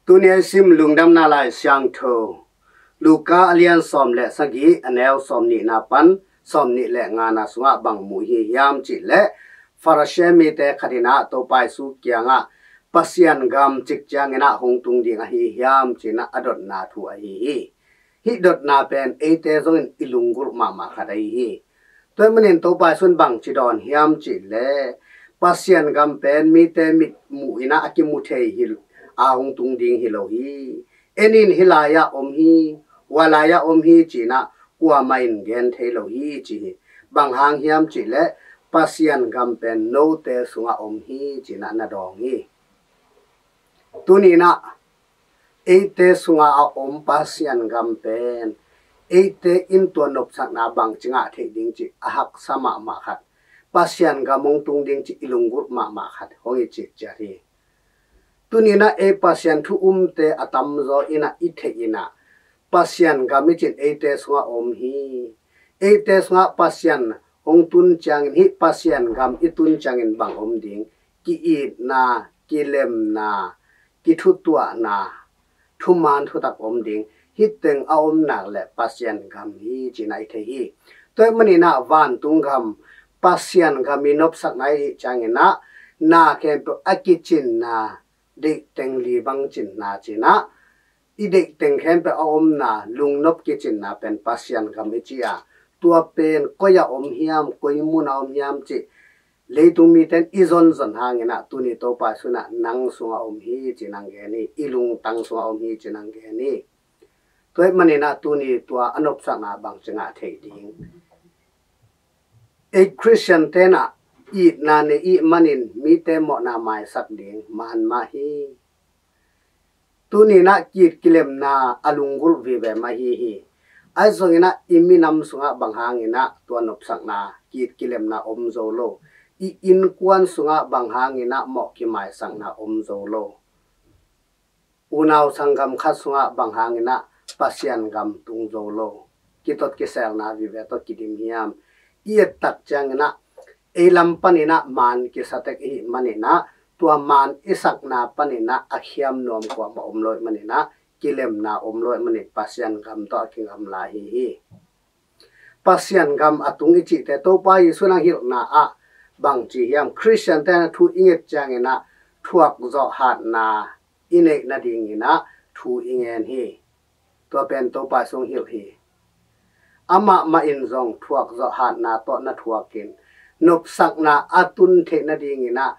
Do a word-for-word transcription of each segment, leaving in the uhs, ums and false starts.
Tuni a i sim lungdamna lai siangtho Luka a lian sawm le sagih, a neu sawm nihna pan sawm nih le ngana sungah bang mu hi hiam cih leh, Farasi mite khat in ah Topa Jesu kiangah Pasian gam cik ciangin ah hong tung ding ahi hiam ci-in ah a dotna thu ahi hi. Hih dotna pen eite zongin i lunggulh mahmah khat ahi hi. Tua ahih manin Topa Jesu in bangci dawn hiam cih leh, Pasian gam pen mite mit muh in ah a kimu thei hi lo, a hong tung ding hi lo hi. En in, hih lai-ah om hi, hua lai-ah om hi ci-in ah kuamah in gen thei lo hi ci hi. Bang hang hiam cih leh Pasian gam pen note sungah om hi ci-in ah na dawng hi. Tuni in ah eite sungah a om Pasian gam pen eite in tua nopsakna bangci ngah theih ding cih a haksa mahmah khat, Pasian gam hong tung ding cih i lunggulh mahmah khat hong hi cih ciat hi. Tuni in ah ei Pasian thu umte a tamzaw in ah i theih in ah, Pasian gam i cih in eite sungah om hi. Eite sungah Pasian hong tun ciangin, hih Pasian gam i tun ciangin bang om ding? Ki-itna, kilemna, kithutuahna, thuman thutak om ding. Hih teng a om nak leh Pasian gam hi ci-in ah i thei hi. Tua ahih manin ah vantung gam, Pasian gam i nopsakna i hih ciangin ah, na khempeuh a kicinna, deih teng li bang cinna ci-in ah, i deih teng khempeuh a omna, lungnop kicinna pen Pasian gam i ci a, tua pen koi ah om hiam, koi mun ah om hiam cih leitung mite in i zonzon hangin ah, tuni Topa Jesu in ah nang sungah om hi ci-in hong gen hi, i lungtang sungah om hi ci-in hong gen hi. Tua ahih manin ah tuni tua a nopsakna bangci ngah theih ding? Ei Khristian te in ah itna nei i hih manin mite mawhna maisak ding man mah hi. Tuni in ah ki-it kilemna a lunggulh vive mah ahi hi. Ahi zongin ah i minam sungah bang hangin ah tua nopsakna, ki-it kilemna om zo lo? I innkuan sungah bang hangin ah mawh kimaisakna om zo lo? Unau sanggam khat sungah bang hangin ah Pasian gam tung zo lo? Kitot kiselna vive tawh kidim hiam? I et tak ciangin ah ei lam panin ah maan kisa tek i hih manin ah, tua maan i sakna panin ah a khiam nuam kuamah om lo ahih manin ah, kilemna om lo ahih manin Pasian gam tawh a kigamla ahi hi. Pasian gam a tung i cihte Topa Jesu in hong hilhna ah bangci hiam? Khristian te in ah thu i nget ciangin ah thuak zawh hatna i neih nadingin ah thu i ngen hi. Tua pen Topa Jesu in hong hilh hi. Amah mah in zong thuak zawh hatna tawh na thuakin, nopsakna a tun theih nadingin ah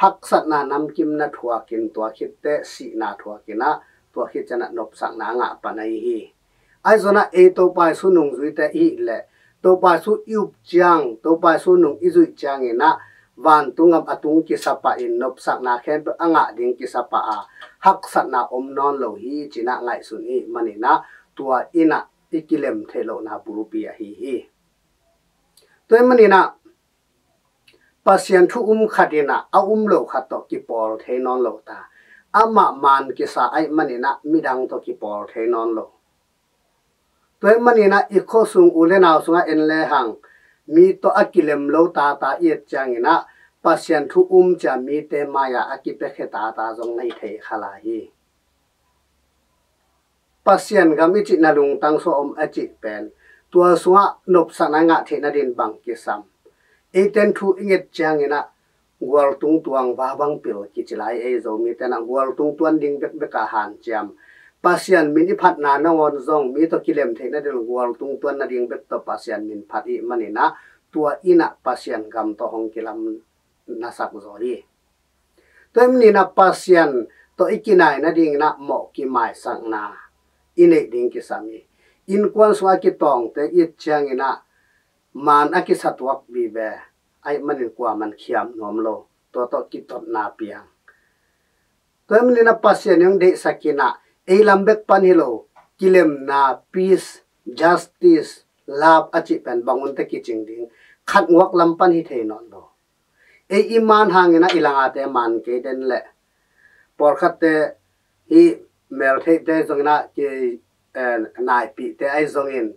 haksatna namkim na thuakin, tua khit teh sihna thuakin ah, tua khit ciang ah nopsakna a ngah pan ahi hi. Ahi zongin ah ei Topa Jesu nungzuite i hih leh, Topa Jesu i up ciang, Topa Jesu nung i zuih ciangin ah vantung gam a tung kisa pah in, nopsakna khempeuh a ngah ding kisa pah a, haksatna om nawn lo hi ci-in ah ngaihsun i hih manin ah, tua in ah i kilem theih lohna bulpi ahi hi. Tua ahih manin ah Pasian thu um khat in ah a um lo khat tawh kipawl thei nawn lo ta. Amah maan kisa ahih manin ah midang tawh kipawl thei nawn lo. Tua ahih manin ah i khuasung u le nau sungah en lehang, mi tawh a kilem lo tata i et ciangin ah Pasian thu um ci a mite mai-ah a kipiakhia tata zong na hi thei kha lai hi. Pasian gam i cih na lungtang sungah om a cih pen, tua sungah nopsakna i ngah theih nadingin bang kisam? Eite in thu i nget ciangin ah gualtung tuang vavang pil kici lai, ei Zomite in ah gualtung tuan ding bekbek a hanciam. Pasian min i phatna nangawn zong mi tawh kilem theih nadingin gualtung tuan nading bek tawh Pasian min phat i hih manin ah, tua in ah Pasian gam tawh hong kilam na sak zaw hi. Tua ahih manin ah Pasian tawh i kinai nadingin ah mawh kimaisakna i neih ding kisam hi. Innkuan sungah kitawngte i et ciangin ah maan a kisa tuak vive ahih manin kuaman khiam nuam lo, tua tawh kitotna piang. Tua ahih manin ah Pasian in hong deihsak in ah, ei lam bek pan hi lo, kilemna, peace, justice, love a cih pen bang hun teh kicing ding, khat nguak lam pan hi thei nawn lo. Ei i maan hangin ah i langate maan kei den leh, pawlkhatte hih meltheihte zongin ah ki, eh, naipihte ahi zongin,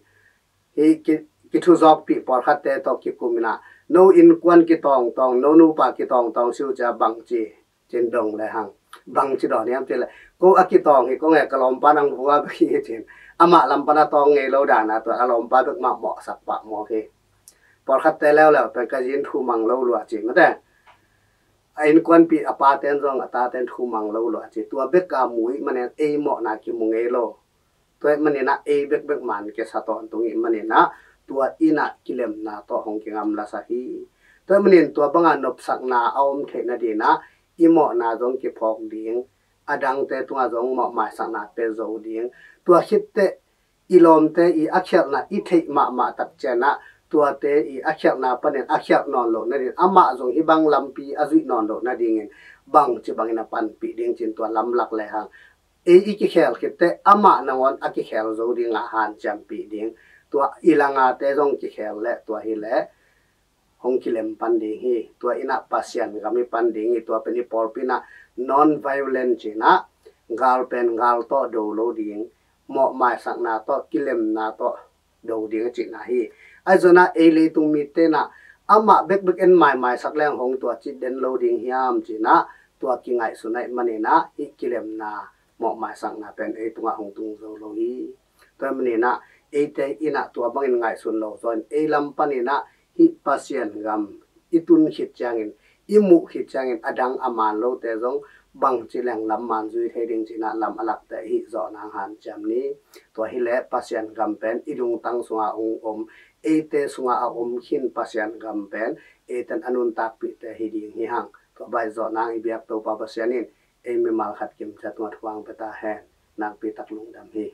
hih ki, kithuzawkpih pawlkhatte tawh kikum in ah, no innkuan kitawngtawng, no nupa kitawngtawng si uh ci a bang ci, ci-in dong lehang, Bang ci dawn hiam cih leh, ko a kitawng hi, ko nge ka lawmpa nang vua bek hi cin, amah lam pan a tawng ngei lo dan a tua a lawmpa bek mah mawhsak pah mawk hi. Pawlkhatte leuleu pen ka zin thu mang lo lua ci mate. A innkuanpih a paten zong a taten thu mang lo lua ci. Tua bek a mu ih manin ei mawhna kimu ngei lo. Tua ih manin ah ei bekbek man kisa tawntung ih manin ah tua inn ah kilemna tawh hong kingamla sak hi. Tua ih manin tua banga nopsakna a om theih nadin ah i mawhna zong kiphawk ding, a dangte tungah zong mawhmaisakna pe zo ding. Tua khitteh i lawmte i a khialhna i theih mahmah tak ciangin ah tuate i a khialhna panin a khialh nawn loh nadin, amah zong hih bang lampi a zuih nawn loh nadingin bangci bangin a panpih ding cin tua lamlak lehang ei i kikhel khitteh amah nangawn a kikhel zo dingah hanciampih ding. Tua i langate zong kikhel leh tua hileh hong kilem pan ding hi. Tua inn ah Pasian gam i pan ding hi. Tua pen i pawlpi in ah non-violent cin ah gal pen gal tawh do lo ding, mawhmaisakna tawh, kilemna tawh do ding a cihna hi. Ahi zongin ah ei leitung mite in ah amah bekbek en maimaisak leng hong tua cih den lo ding hiam cin ah tua kingaihsun ahih manin ah hih kilemna, mawhmaisakna pen ei tungah hong tung zo lo hi. Tua ih manin ah eite in ah tua bangin ngaihsun lo zaw in ei lam panin ah hih Pasian gam i tun khit ciangin, i muh khit ciangin a dang a man lote zong bangci leng lam man zui thei ding cin ah lam a lakte hih zawh nang hanciam ni. Tua hileh Pasian gam pen i lungtang sungah hong om, eite sungah a om khin Pasian gam pen eiten a nuntakpihte hi ding hi hang. Tua bang zawh nang i biak Topa Pasian in ei mimal khat kimciat tungah thuang pia ta hen. Nakpi tak lungdam hi.